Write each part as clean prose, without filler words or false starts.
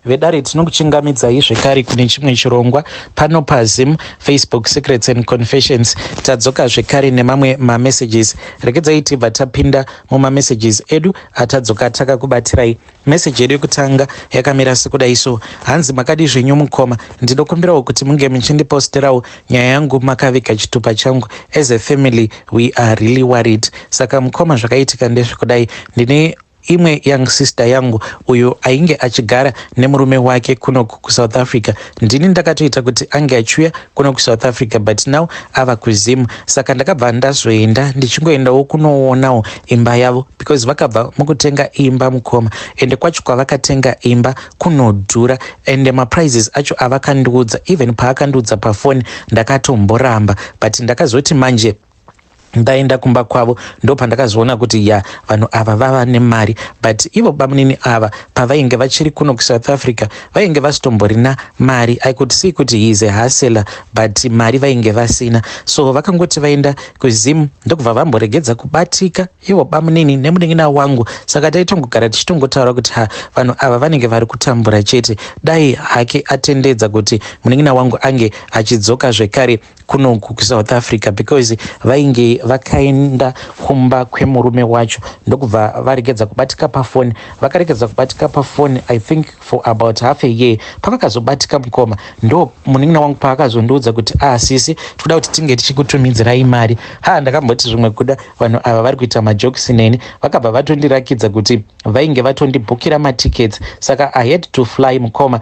Vedare, tinokuchingamidzai zvekare kune chimwe chirongwa pano paZim Facebook Secrets and Confessions. Tadzoka zvekare nemamwe mamessages. Regedzai tibva tapinda mumamessages edu atadzoka takakubatirai. Meseji yedu yekutanga yakamira sekudai so. Hanzi, "Makadi zvenyu mukoma? Ndinokumbirawo kuti munge muchindiposterawo nyaya yangu makaviga chitupa changu. As a family we are really worried." Saka mukoma, zvakaitika ndezvekudai. Ndine imwe young sister yangu uyo ainge achigara nemurume wake kuno kuSouth Africa. Ndini ndakatoita kuti ange achiuya kuno kuSouth Africa, but now ava kuZim. Saka ndakabva ndazoenda, ndichingoendawo kunoonawo imba yavo because vakabva mukutenga imba, mukoma. Ende kwacho kwavakatenga imba kunodhura, ende maprices acho avakandiudza, even paakandiudza pafoni ndakatomboramba, but ndakazoti manje ndaenda kumba kwavo ndo pandakazoona kuti ya, vanhu ava vava nemari. But ivo bamunini ava, pavainge vachiri kuno kuSouth Africa, vainge vasitomborina mari. I could see kuti he is a hustler, but mari vainge vasina. So vakangoti vaenda kuZim, ndokubva vamboregedza kubatika ivo bamunini nemunin'ina wangu. Saka taitongogara tichitongotaura kuti ha, vanhu ava vanenge vari kutambura chete. Dai hake atendedza kuti munin'ina wangu ange achidzoka zvekare kunoku kuSouth Africa, because vainge vakaenda kumba kwemurume wacho, ndokubva varegedza kubatika pafoni. Vakaregedza kubatika pafoni, I think, for about half a year. Pavakazobatika, mukoma, ndo munin'ina wangu paakazondiudza kuti, "Ah, sisi, tikuda kuti tinge tichikutumidzirai mari." Ha, ndakamboti zvimwe kuda vanhu ava vari kuita majokes neni. Vakabva vatondirakidza kuti vainge vatondibhukira matickets. Saka I had to fly, mukoma.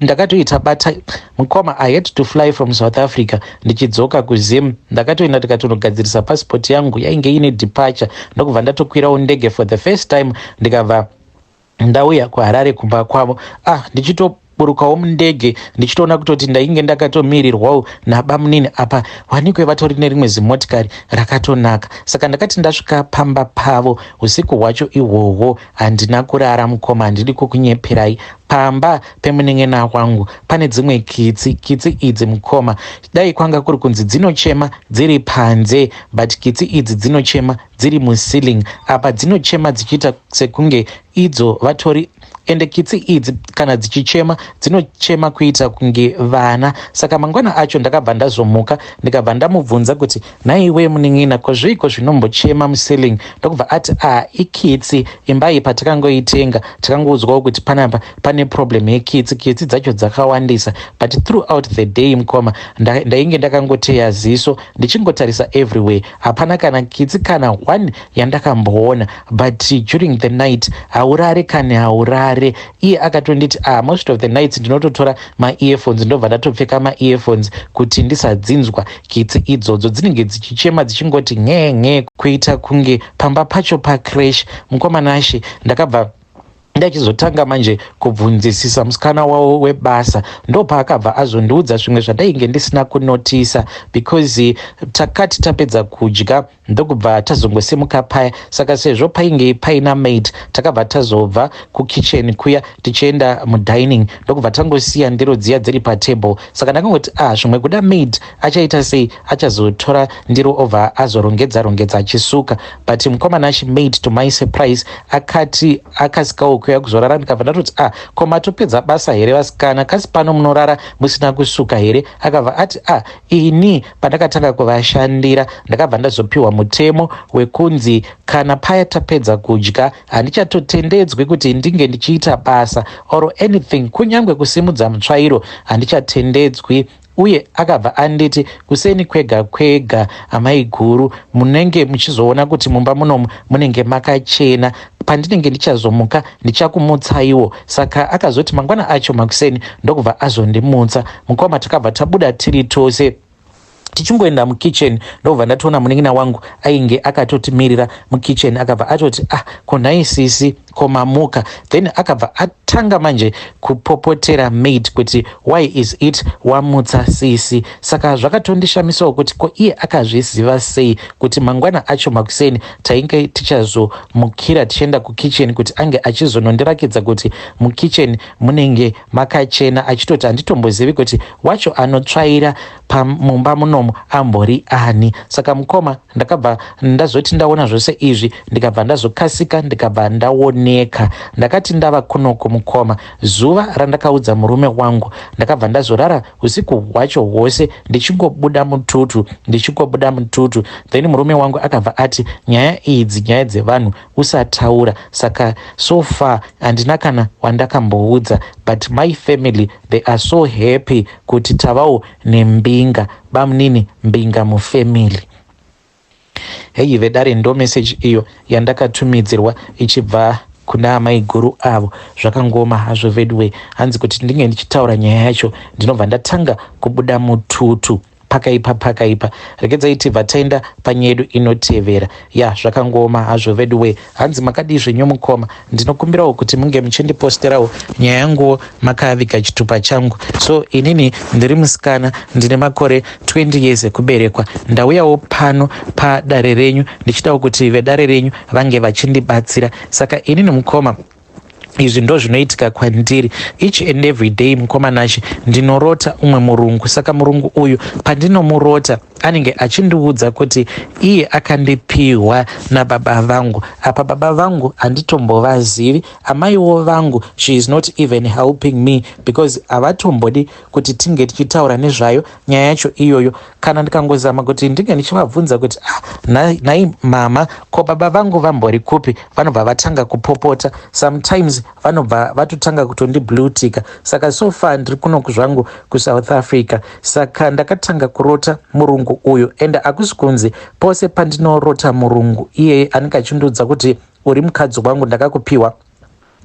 Ndakatoita bata, mukoma. I had to fly from South Africa ndichidzoka kuZim. Ndakatoenda ndikatonogadzirisa passport yangu, yainge ine departure, ndokubva ndatokwirawo ndege for the first time, ndikabva ndauya kuHarare kumba kwavo. Ah, ndichitoburukawo mundege, ndichitoona kutoti ndainge ndakatomirirwawo nabamunini apa, wanikwe vatori nerimwe zimotikari rakatonaka. Saka ndakati ndasvika pamba pavo usiku hwacho ihwohwo, handina kurara, mukoma. Handidi kukunyeperai, pamba pemunen'ena wangu pane dzimwe kitsi. Kitsi idzi, mukoma, dai kwanga kuri kunzi dzinochema dziri panze, but kitsi idzi dzinochema dziri muceiling. Apa dzinochema dzichiita sekunge idzo vatori. Ende kitsi idzi kana dzichichema, dzinochema kuita kunge vana. Saka mangwana acho ndakabva ndazomuka, ndikabva ndamubvunza kuti, "Nhaiwe munin'ina, ko zviiko zvinombochema muceiling?" Ndokubva ati, "A, ikitsi. Imba iyi patakangoitenga takangoudzwawo kuti panapa pane problem yekitsi. Kitsi dzacho dzakawandisa." But throughout the day, mukoma, ndainge ndakangoteya ziso ndichingotarisa everywhere, hapana kana kitsi kana one yandakamboona. But during the night haurare kani, haurare. Iye akatonditi, "Ah, most of the nights ndinototora maearphones, ndobva ndatopfeka maearphones kuti ndisadzinzwa kitsi idzodzo." Dzinenge dzichichema dzichingoti ng'e ng'e, kuita kunge pamba pacho pacrash. Mukoma Nashe, ndakabva ndachizotanga manje kubvunzisisa musikana wavo webasa. Ndopaakabva azondiudza zvimwe zvandainge ndisina kunotisa, because takati tapedza kudya, ndokubva tazongosimuka paya. Saka sezvo painge paina maid, takabva tazobva kukitchen kuya tichienda mudining, ndokubva tangosiya ndiro dziya dziri patable. Saka ndakangoti, "Ah, zvimwe kuda maid achaita sei? Achazotora ndiro obva azorongedza rongedza achisuka." But mukoma Nashe, maid, to my surprise, akati akasikawo kuuya kuzorara. Ndikabva ndatoti, "Ah, ko matopedza basa here vasikana? Kasi pano munorara musina kusuka here?" Akabva ati, "Ah, ini pandakatanga kuvashandira ndakabva ndazopiwa mutemo wekunzi kana paya tapedza kudya, handichatotendedzwi kuti ndinge ndichiita basa or anything, kunyange kusimudza mutsvairo handichatendedzwi." Uye akabva anditi, "Kuseni kwega kwega, amai guru, munenge muchizoona kuti mumba munomu munenge makachena. Pandinenge ndichazomuka ndichakumutsaiwo." Saka akazoti mangwana acho makuseni ndokubva azondimutsa, mukoma. Takabva tabuda tiri tose tichingoenda mukitchen, ndobva ndatoona munin'ina wangu ainge akatotimirira mukitchen. Akabva atoti, "Ah, ko nhai sisi, ko mamuka?" Then akabva atanga manje kupopotera maid kuti, "Why is it wamutsa sisi?" Saka zvakatondishamisawo kuti ko iye akazviziva sei kuti mangwana acho makuseni tainge tichazomukira tichienda kukitchen kuti ange achizonondirakidza kuti mukitchen munenge makachena, achitoti handitombozivi kuti wacho anotsvaira pamumba munomu ambori ani. Saka mukoma, ndakabva ndazoti ndaona zvose izvi, ndikabva ndazokasika, ndikabva ndaonekwa. Zvaoneka. Ndakati ndava kunoku mukoma, zuva randakaudza murume wangu, ndakabva ndazorara usiku hwacho hwose ndichingobuda mututu, ndichingobuda mututu. Then murume wangu akabva ati nyaya idzi nyaya dzevanhu, usataura. Saka so far handina kana wandakamboudza, but my family, they are so happy kuti tavawo nembinga, bamunini mbinga mufamily. Hei vedare, ndo message iyo yandakatumidzirwa ichibva kuna amai guru avo. Zvakangoma hazvo vedwe. Hanzi kuti ndinge ndichitaura nyaya yacho, ndinobva ndatanga kubuda mututu. Pakaipa, pakaipa. Regedzai tibva taenda panyaya yedu inotevera. Ya, zvakangoma hazvo veduwe. Hanzi makadii zvenyu mukoma? Ndinokumbirawo kuti munge muchindiposterawo nyaya yanguwo makaviga chitupa changu. So inini ndiri musikana, ndine makore 20 years ekuberekwa. Ndauyawo pano padare renyu ndichidawo kuti vedare renyu vange vachindibatsira. Saka inini mukoma, izvi ndo zvinoitika kwandiri each and every day. Mukoma Nashe, ndinorota umwe murungu. Saka murungu uyu pandinomurota, anenge achindiudza kuti iye akandipiwa nababa vangu. Apa baba vangu handitombovazivi. Amaiwo vangu, she is not even helping me because havatombodi kuti tinge tichitaura nezvayo nyaya yacho iyoyo. Kana ndikangozama kuti ndinge ndichivabvunza kuti, "Ah, nhai mama, ko baba vangu vambori kupi?" vanobva vatanga kupopota. Sometimes vanobva vatotanga kutondibluetika. Saka so far ndiri kunoku zvangu kuSouth Africa. Saka ndakatanga kurota murungu uyu, ende hakusi kunzi pose pandinorota murungu iyeye anenge achindiudza kuti uri mukadzi wangu, ndakakupiwa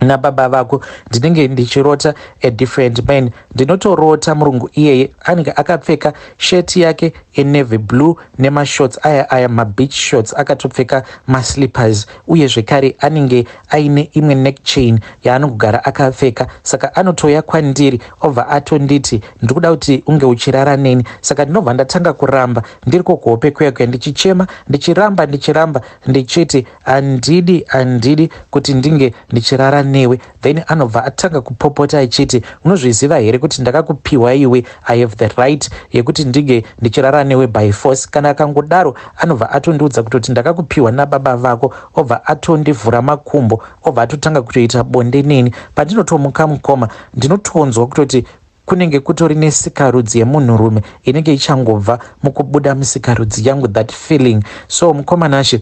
nababa vako, ndinenge ndichirota a different man. Ndinotorota murungu iyeye anenge akapfeka sheti yake yenavy blue nemashorts aya aya mabeach shorts, akatopfeka maslippers, uye zvekare anenge aine imwe neck chain yaanogara akapfeka. Saka anotouya kwandiri, obva atonditi, "Ndiri kuda kuti unge uchirara neni." Saka ndinobva ndatanga kuramba ndiri kuhope kuya kuya, ndichichema, ndichiramba, ndichiramba, ndichiti handidi, handidi kuti ndinge ndichirara newe. Then anobva atanga kupopota achiti, "Unozviziva here kuti ndakakupiwa iwe? I have the right yekuti ndinge ndichirara newe by force." Kana akangodaro, anobva atondiudza kutoti ndakakupiwa nababa vako, obva atondivhura makumbo, obva atotanga kutoita bonde neni. Pandinotomuka mukoma, ndinotonzwa kutoti kunenge kutori nesikarudzi yemunhurume inenge ichangobva mukubuda musikarudzi yangu, that feeling. So mukoma Nashe,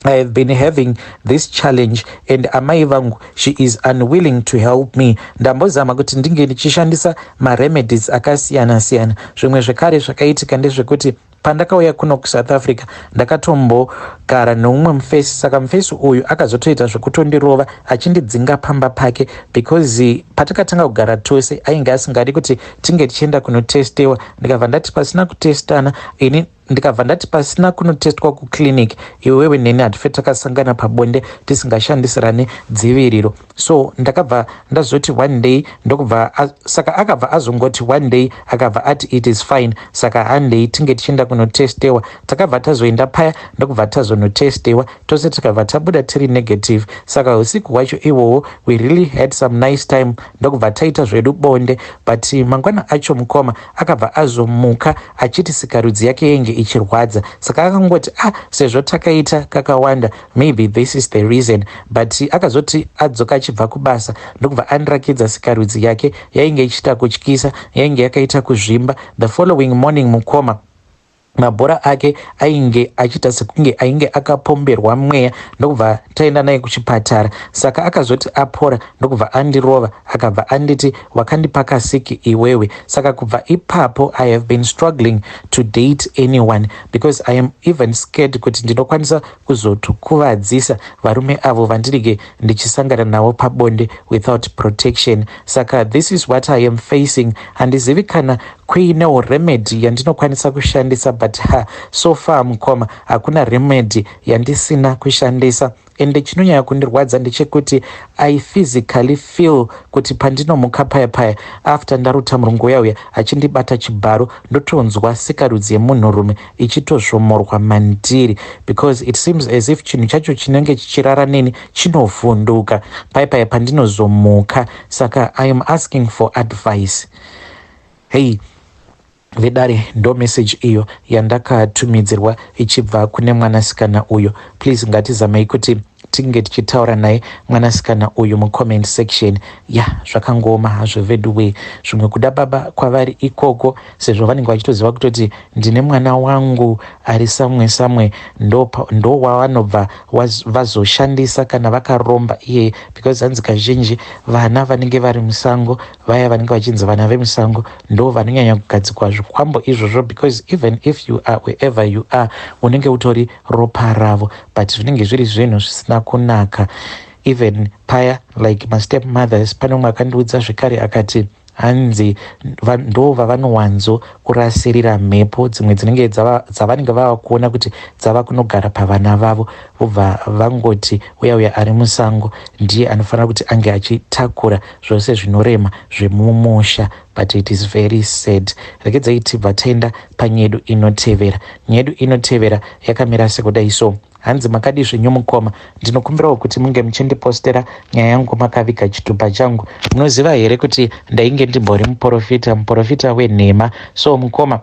I have been having this challenge and amai vangu, she is unwilling to help me. Ndambozama kuti ndinge ndichishandisa maremedies akasiyana siyana. Zvimwe zvekare zvakaitika ndezvekuti pandakauya kuno kuSouth Africa, ndakatombogara neumwe mufesi. Saka mufesi uyu akazotoita zvekutondirova achindidzinga pamba pake, because patakatanga kugara tose ainge asingadi kuti tinge tichienda kunotestewa. Ndikabva ndati pasina kutestana ini, ndikabva ndati pasina kunotestwa kuclinic, iwewe neni hatife takasangana pabonde tisingashandisirane dziviriro. So ndakabva ndazoti one day ndokubva, saka akabva azongoti one day akabva ati it is fine, saka handei tinge tichienda kunotestewa. Takabva tazoenda paya, ndokubva tazonotestewa tose, tikabva tabuda tiri negative. Saka usiku hwacho ihwohwo we really had some nice time, ndokubva taita zvedu bonde. But mangwana acho mukoma, akabva azomuka achiti sikarudzi yake yenge ichirwadza. Saka akangoti, "Ah, sezvo takaita kakawanda, maybe this is the reason." But akazoti adzoka achibva kubasa, ndokubva andirakidza sikarudzi yake yainge ichiita kutyisa, yainge yakaita kuzvimba. The following morning mukoma, mabhora ake ainge achiita sekunge ainge akapomberwa mweya, ndokubva taenda naye kuchipatara. Saka akazoti apora, ndokubva andirova, akabva anditi, "Wakandipa kasiki iwewe." Saka kubva ipapo I have been struggling to date anyone because I am even scared kuti ndinokwanisa kuzotokuvadzisa varume avo vandinenge ndichisangana navo pabonde without protection. Saka this is what I am facing. Handizivi kana kuinewo remedy yandinokwanisa kushandisa, but ha, so far mukoma, hakuna remedy yandisina kushandisa. Ende chinonyanya kundirwadza ndechekuti I physically feel kuti pandinomuka paya paya after ndarota murungu uya uya achindibata chibharo, ndotonzwa sikarudzi yemunhurume ichitozvomorwa mandiri, because it seems as if chinhu chacho chinenge chichirara neni chinovhunduka paya paya pandinozomuka. Saka I am asking for advice. Hei vedare, ndo message iyo yandakatumidzirwa ichibva kune mwanasikana uyo. Please, ngatizamei kuti Tinge tichitaura naye mwanasikana uyu mucomment section. Ya, zvakangooma hazvo veduwee. Zvimwe kuda baba kwavari ikoko, sezvo vanenge vachitoziva kutoti ndine mwana wangu ari samwe samwe, ndo wavanobva vazoshandisa kana vakaromba iyeye, because hanzi kazhinji vana vanenge vari musango, vaya vanenge vachinzi vana vemusango, ndo vanonyanya kugadzikwa zvikwambo izvozvo, because even if you are wherever you are, unenge utori ropa ravo. But zvinenge zviri zvinhu zvisina kunaka. Even paya, like mastep mothers, pane umwe akandiudza zvekare akati hanzi ndo vavanowanzo kurasirira mhepo dzimwe dzinenge dzavanenge vava kuona kuti dzava kunogara pavana vavo, vobva vangoti uya uya ari musango ndiye anofanira kuti ange achitakura zvose zvinorema zvemumusha. But it is very sad. Regedzai tibva taenda panyedu inotevera. Nyedu inotevera yakamira sekudai so. Hanzi, "Makadi zvenyu mukoma? Ndinokumbirawo kuti munge muchindipostera nyaya yangu makaviga chitupa changu. Munoziva here kuti ndainge ndimbori muprofita, muprofita wenhema? So mukoma,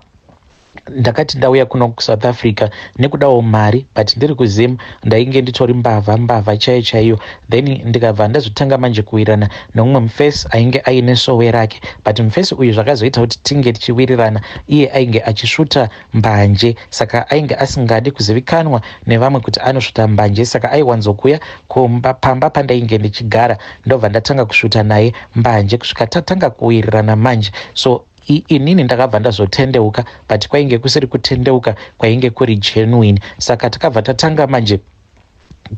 ndakati ndauya kuno kuSouth Africa nekudawo mari, but ndiri kuZim ndainge nditori mbavha, mbavha chaiyo chaiyo. Then ndikabva ndazotanga manje kuwirirana neumwe mufesi ainge aine sowe rake. But mufesi uyu, zvakazoita kuti tinge tichiwirirana, iye ainge achisvuta mbanje, saka ainge asingadi kuzivikanwa nevamwe kuti anosvuta mbanje. Saka aiwanzokuya kumba pamba pandainge ndichigara, ndobva ndatanga kusvuta naye mbanje kusvika tatanga kuwirirana manje. So inini ndakabva ndazotendeuka, but kwainge kusiri kutendeuka kwainge kuri genuine. Saka takabva tatanga manje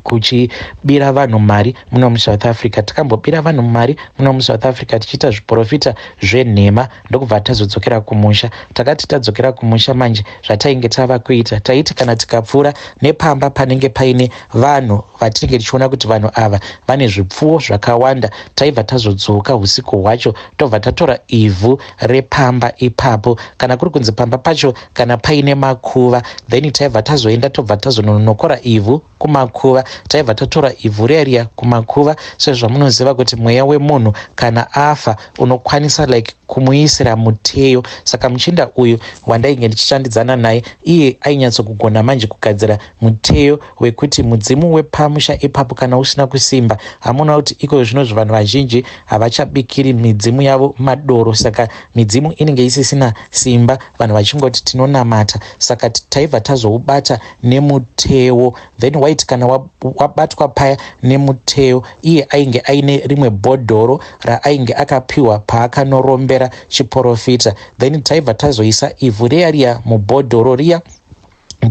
kuchibira vanhu mari muno muSouth Africa. Takambobira vanhu mari muno muSouth Africa tichiita zviprofita zvenhema, ndokubva tazodzokera kumusha. Takati tadzokera kumusha manje, zvatainge tava kuita, taiti kana tikapfuura nepamba panenge paine vanhu vatinenge tichiona kuti vanhu ava vane zvipfuwo zvakawanda, taibva tazodzoka usiku hwacho, tobva tatora ivhu repamba ipapo. Kana kuri kunzi pamba pacho kana paine makuva, then taibva tazoenda, tobva tazononokora ivhu kumakuva. Taibva tatora ivhu riya riya kumakuva, sezvamunoziva kuti mweya wemunhu kana afa unokwanisa like kumuisira muteyo. Saka muchinda uyu wandainge ndichishandidzana naye, iye ainyatsokugona manje kugadzira muteyo wekuti mudzimu wepamusha ipapo kana usina kusimba. Hamuna kuti iko zvinozvo vanhu vazhinji havachabikiri midzimu yavo madoro, saka midzimu inenge isisina simba, vanhu vachingoti tinonamata. Saka taibva tazoubata nemutewo. Then waiti kana wabatwa paya nemuteyo, iye ainge aine rimwe bhodhoro raainge akapiwa paakanorombera chiprofita. Then taibva tazoisa ivhu riya riya mubhodhoro riya.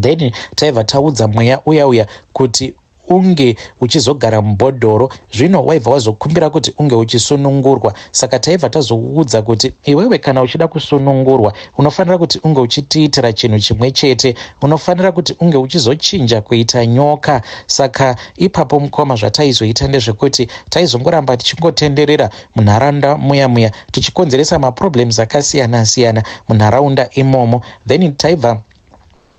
Then taibva taudza mweya uya uya kuti unge uchizogara mubhodhoro. Zvino waibva wazokumbira kuti unge uchisunungurwa. Saka taibva tazoudza kuti iwewe kana uchida kusunungurwa, unofanira kuti unge uchitiitira chinhu chimwe chete, unofanira kuti unge uchizochinja kuita nyoka. Saka ipapo mukoma, zvataizoita ndezvekuti taizongoramba tichingotenderera munharaunda muya muya, tichikonzeresa maproblems akasiyana siyana munharaunda imomo. Then taibva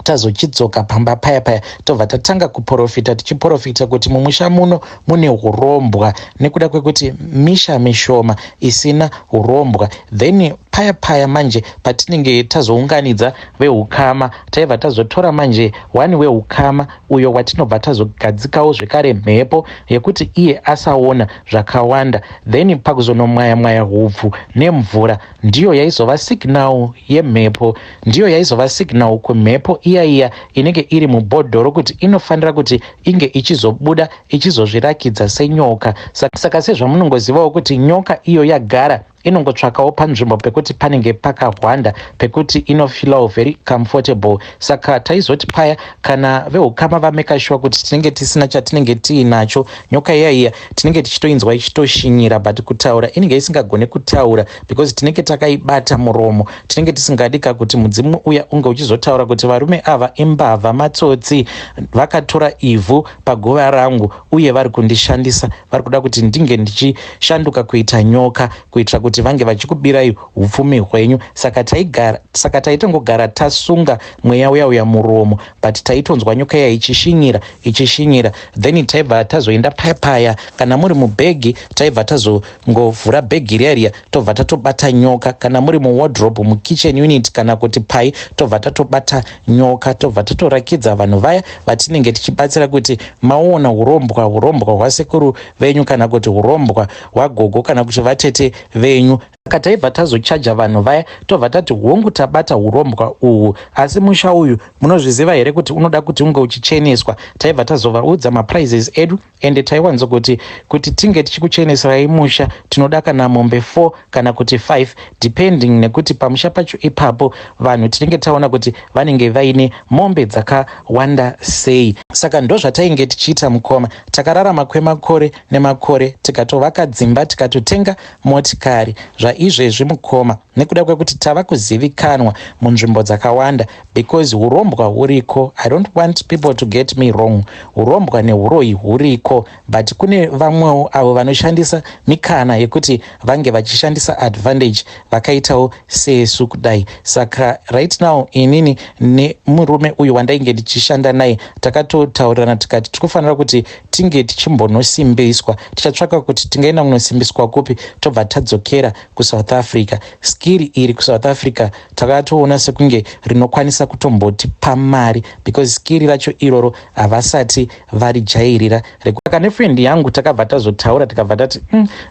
tazochidzoka pamba paya paya, tobva tatanga kuprofita, tichiprofita kuti mumusha muno mune urombwa, nekuda kwekuti misha mishoma isina urombwa. Then paya paya manje patinenge tazounganidza veukama, taibva tazotora manje one weukama uyo watinobva tazogadzikawo zvekare mhepo yekuti iye asaona zvakawanda. Then pakuzonomwaya mwaya hupfu nemvura, ndiyo yaizova signal yemhepo, ndiyo yaizova signal kumhepo iya iya inenge iri mubhodhoro kuti inofanira kuti inge ichizobuda ichizozvirakidza senyoka. Saka sezvamunongozivawo kuti nyoka iyo yagara inongotsvakawo panzvimbo pekuti panenge pakahwanda, pekuti inofeelawo very comfortable. Saka taizoti paya kana veukama vamake sure kuti tinenge tisina chatinenge tiinacho, nyoka iya iya tinenge tichitoinzwa ichitoshinyira, but kutaura inenge isingagoni kutaura, because tinenge takaibata muromo. Tinenge tisingadi kuti mudzimu uya unge uchizotaura kuti varume ava imbavha, matsotsi, vakatora ivhu paguva rangu uye vari kundishandisa, vari kuda kuti ndinge ndichishanduka kuita nyoka kuitira kuti Kuti vange vachikubirai upfumi hwenyu. Saka taigara, saka taitongogara tasunga mweya uya uya muromo, but taitonzwa nyoka iya ichishinyira, ichishinyira. Then taibva tazoenda paya kana muri mubhegi, taibva tazongovhura bhegi riya riya, tobva tatobata nyoka. Kana muri muwardrobe, mukitchen unit, kana kuti pai, tobva tatobata nyoka, tobva tatorakidza vanhu vaya vatinenge tichibatsira kuti maona urombwa, urombwa hwasekuru venyu, kana kuti urombwa hwagogo, kana kuti vatete venyu. Saka taibva tazochaja vanhu vaya, tobva tati, "Hongu, tabata urombwa uhu, asi musha uyu munozviziva here kuti unoda kuti unge uchicheneswa?" Taibva tazovaudza maprices edu, ende taiwanzokuti kuti tinge tichikucheneserai musha tinoda kana mombe 4 kana kuti 5, depending nekuti pamusha pacho ipapo vanhu tinenge taona kuti vanenge vaine mombe dzakawanda sei. Saka ndo zvatainge tichiita, mukoma. Takararama kwemakore nemakore, tikatovaka dzimba, tikatotenga motikari. Zvaizvezvi, mukoma, nekuda kwekuti tava kuzivikanwa munzvimbo dzakawanda, because urombwa huriko, I don't want people to get me wrong, urombwa neuroyi huriko, but kune vamwewo avo vanoshandisa mikana yekuti vange vachishandisa advantage, vakaitawo sesu kudai. Saka right now inini nemurume uyu wandainge ndichishanda naye takatotaurirana, tikati tiri kufanira kuti tinge tichimbonosimbiswa. Tichatsvaka kuti tingaenda kunosimbiswa kupi, tobva tadzokera kuSouth Africa. Skiri iri kuSouth Africa takatoona sekunge rinokwanisa kutombotipa mari, because skiri racho iroro havasati varijairira. Saka nefriend yangu takabva tazotaura, tikabva tati,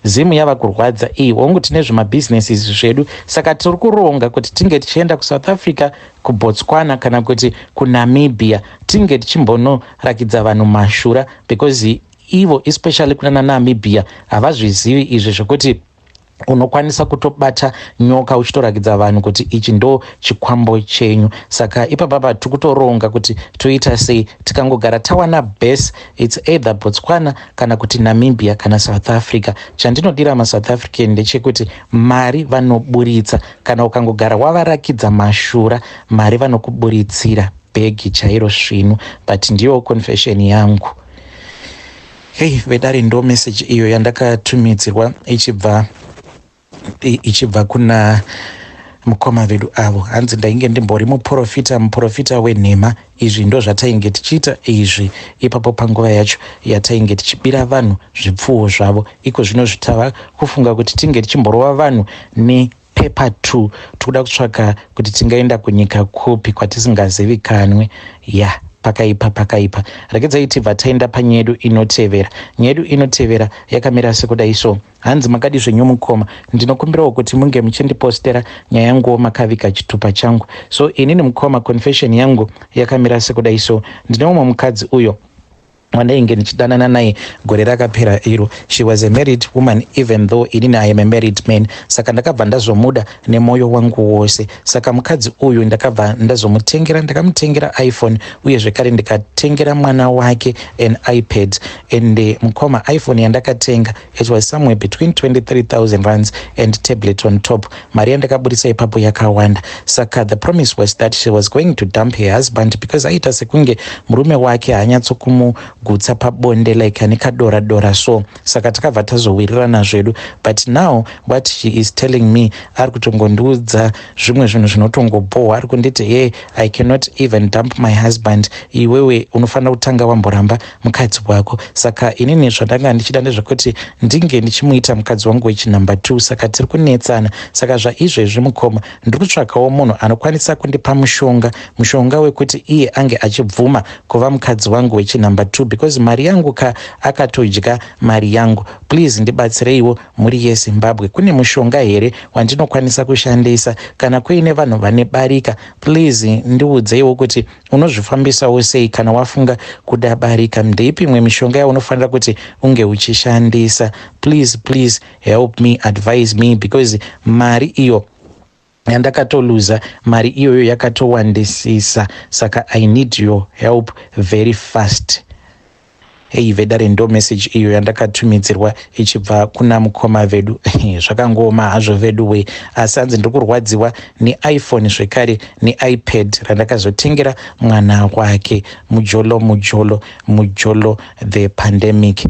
Zimu yava kurwadza iyi. Hongu, tine zvemabhizinesi zvedu, saka tiri kuronga kuti tinge tichienda kuSouth Africa, kuBotswana, kana kuti kuNamibia, tinge tichimbonorakidza vanhu mashura, because ivo, especially kunana Namibia, havazvizivi izvi zvekuti unokwanisa kutobata nyoka uchitorakidza vanhu kuti ichi ndo chikwambo chenyu. Saka ipapapa tiri kutoronga kuti toita sei. Tikangogara tawana base, it's either Botswana kana kuti Namibia kana South Africa. Chandinodira maSouth African ndechekuti mari vanoburitsa. Kana ukangogara wavarakidza mashura, mari vanokuburitsira bhegi chairo svinu. But ndiyo confession yangu. Hei vedare, ndo message iyo yandakatumidzirwa ichibva kuna mukoma vedu avo. Hanzi, "Ndainge ndimbori muprofita, muprofita wenhema. Izvi ndo zvatainge tichiita izvi ipapo panguva yacho yatainge tichibira vanhu zvipfuwo zvavo. Iko zvino zvitava kufunga kuti tinge tichimborova vanhu nepaper 2. Tikuda kutsvaka kuti tingaenda kunyika kupi kwatisingazivikanwe." Ya yeah, pakaipa, pakaipa. Regedzai tibva taenda panyaya yedu inotevera. Nyaya yedu inotevera yakamira sekudai so. Hanzi, "Makadi zvenyu mukoma? Ndinokumbirawo kuti munge muchindipostera nyaya yanguwo makaviga chitupa changu." So inini, mukoma, confession yangu yakamira sekudai so. Ndine mumwe mukadzi uyo wandainge ndichidanana naye gore rakapera iro. She was a married woman, even though inini I am a married man. Saka ndakabva ndazomuda nemwoyo wangu wose. Saka mukadzi uyu ndakabva ndazomutengera, ndakamutengera iPhone, uye zvekare ndikatengera mwana wake an iPad. And mukoma, iPhone yandakatenga, it was somewhere between 23,000 rands and tablet on top. Mari yandakabudisa ipapo yakawanda. Saka the promise was that she was going to dump her husband, because aita sekunge murume wake haanyatsokumugutsa pabonde, like ane kadora dora. So saka takabva tazowirirana zvedu. But now what she is telling me, ari kutongondiudza zvimwe zvinhu zvinotongobhohwa. Ari kunditi, "Ye, I cannot even dump my husband. Iwewe unofanira kutanga wamboramba mukadzi wako." Saka inini zvandanga ndichida ndezvekuti ndinge ndichimuita mukadzi wangu wechinumber 2. Saka tiri kunetsana. Saka zvaizvezvi, mukoma, ndiri kutsvakawo munhu anokwanisa kundipa mushonga, mushonga wekuti iye ange achibvuma kuva mukadzi wangu wechinumber 2, because mari yangu ka, akatodya mari yangu. Please ndibatsireiwo, mhuri yeZimbabwe. Kune mushonga here wandinokwanisa kushandisa? Kana kuine vanhu vane barika, please ndiudzeiwo kuti unozvifambisawo sei kana wafunga kuda barika. Ndeipi imwe mishonga yaunofanira kuti unge uchishandisa? Please, please help me, advise me, because mari iyo yandakatoluza, mari iyoyo yakatowandisisa. Saka I need your help very fast. Hei vedare, ndo message iyo yandakatumidzirwa ichibva kuna mukoma vedu. Zvakangooma hazvo vedu we, asi hanzi ndiri kurwadziwa neiPhone zvekare neIpad randakazotengera mwana wake. Mujolo, mujolo, mujolo, the pandemic.